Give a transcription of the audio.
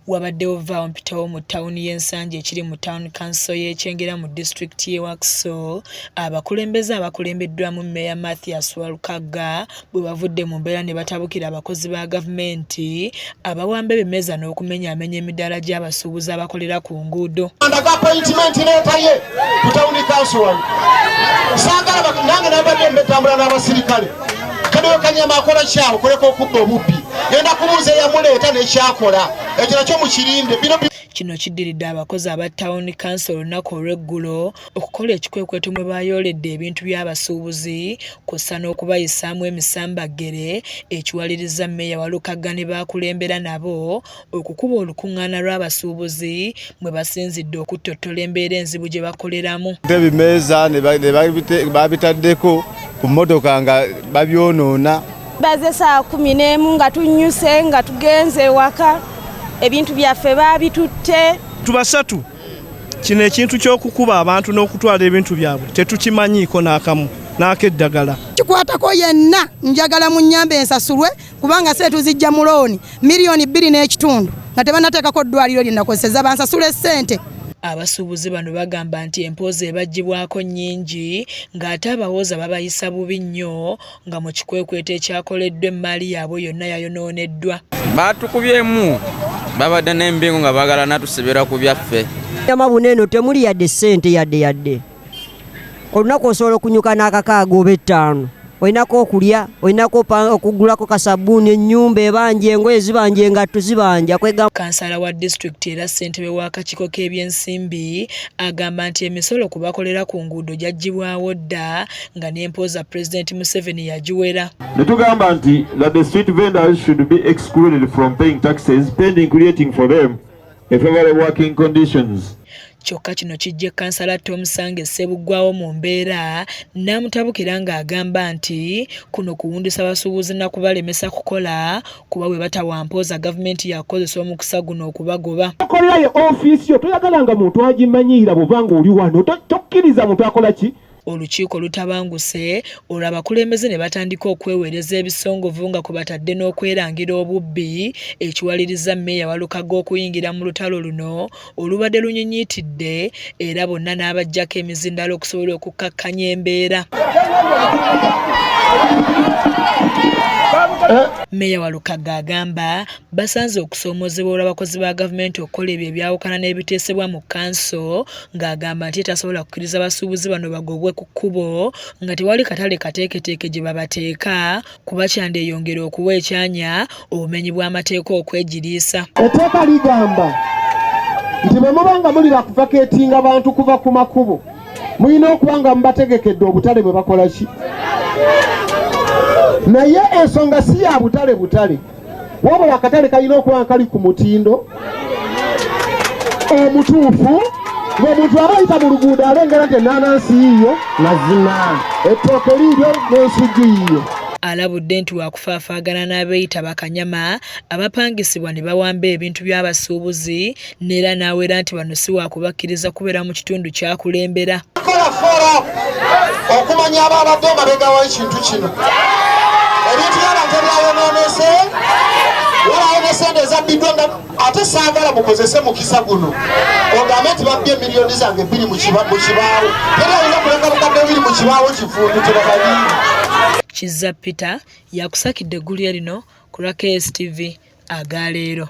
Wabaddewo vvaawo mpitewo mu ttawuni y'e Nsangi ekiri mu Town Council y'e Kyengera mu disitulikiti y'e Wakiso, abakulembeze abakulembeddwamu Mmeeya Mathias Walukagga bwe bavudde mu mbeera ne batabukira abakozi ba gavumenti abawamba ebimeeza n'okumenyaamenya emidaala gy'abasuubuzi abakolera ku nguudo. Ndaga appointment leeta ye ku Town Council wano. Saagala nange nabadde mbetambula n'abasirikale. Kadiwe Kanyama akola kyawo kuleka okubba obubbi. Genda kubuuza eyamuleeta n'ekyakola. Ekyo nakyo mukirinde. Bino Kino kiddiridde abakozi aba Town Council olunaku olw'eggulo okukola ekikwekweto mwe baayooledde ebintu by'abasuubuzi kw'ossa n'okubayisaamu emisambaggere ekiwalirizza Mmeeya Walukagga ne b'akulembera nabo okukuba olukungaana lw'abasuubuzi mwe basinzidde okuttottola embeera enzibu gye bakoleramu. Ebimeeza ne babitaddeko ku mmotoka nga babyonoona. Baze saa 11 nga tunnyuse nga tugenze ewaka, ebintu byaffe baabitutte. Tubasatu kino ekintu ky'okukuba abantu n'okutwala ebintu byabwe tetukimanyiiko n'akamu n'akeddagala. Kikwatako yenna njagala mu nnyamba ensasulwe kubanga ssente tuzijja mu looni 2.5 miliyoni nga tebanateekako ddwaliro lye nakozesezza, bansasule ssente. Abasuubuzi bano bagamba nti empooza ebaggyibwako nnyingi ng'ate abawooza babayisa bubi nnyo nga mu kikwekweto ekyakoleddwa emmaali yaabwe yonna yayonooneddwa. Baatukubyemu, babadde n'embingu nga baagala natusibira ku byaffe. Nyama buno eno temuli yadde ssente yadde yadde. Olunaku osobola okunyuka n'akakaaga oba 5, olinako okulya, olinako okugulako kasabbuuni, ennyumba ebanja, engoye zibanja, engatto zibanja. Kansala wa disitulikiti era ssentebe w'akakiiko k'ebyensimbi agamba nti emisolo ku bakolera ku nguudo gyaggyibwawo dda nga n'empooza Pulezidenti Museveni yagiwera. Ne tugamba nti that the street vendors should be excluded from paying taxes pending creating for them a favorable working conditions. Kyokka kino kijja kansala Tom Sange Ssebuggwawo mu mbeera n'amutabukira ng'agamba nti kuno kuwundisa basuubuzi na kubalemesa kukola kuba bwe batawa mpooza gavumenti yakukozesa omukisa guno okubagoba. Okolerayo ofiisi yo, toyagalanga muntu agimanyiira bw'obanga oli wano, tokkiriza muntu akola ki. Olukiiko lutabanguse olwo abakulembeze ne batandika okweweereza ebisongovu nga kwe batadde n'okwerangira obubbi ekiwaliriza Mmeeya Walukagga okuyingira mu lutalo luno olubadde lunyinyiitidde era bonna n'abaggyako emizindalo okusobola okukkakkanya embeera. Mmeeya Walukagga agamba basanze okusoomoozebwa olw'abakozi ba gavumenti okukola ebyo ebyawukana n'ebiteesebwa mu kkanso ng'agamba nti tasobola kukkiriza basuubuzi bano bagobwe ku kkubo nga tewali katale kateeketeeke gye babateeka kuba kyandyeyongera okuwa ekyanya obumenyi bw'amateeka okwegiriisa. Etteeka ligamba nti bwe muba nga muli bakuvakeetinga bantu kuva ku makubo, mulina okuba nga mubategekedde obutale bwe bakola ki, naye ensonga si ya butale butale, wabula akatale kalina okuba nga kali ku mutindo omutuufu ng'omuntu aba ayita mu luguudo alengera nti ennaanansi yiiyo, mazima ettooke liiryo n'ensujju yiiyo. Alabudde nti wakufaafaagana n'abeeyita bakanyama abapangisibwa ne bawamba ebintu by'abasuubuzi n'era n'awera nti bano si wakubakkiriza kubeera mu kitundu kyakulembera. Kola follow okumanya ababadde emabega w'ekintu kino, ebintu by'abantu ebyayonoonese, walawo ne sente ezabbiddwa nga ate saagala mukozese mukisa guno ogambe nti babbye 2 miliyoni mu kibaawo. Teri ayinza kuleka 2,000 mu kibaawo kifundu tebababiiri. Kizza Peter yakusakidde eggulire lino ku lwa KSTV agaleero.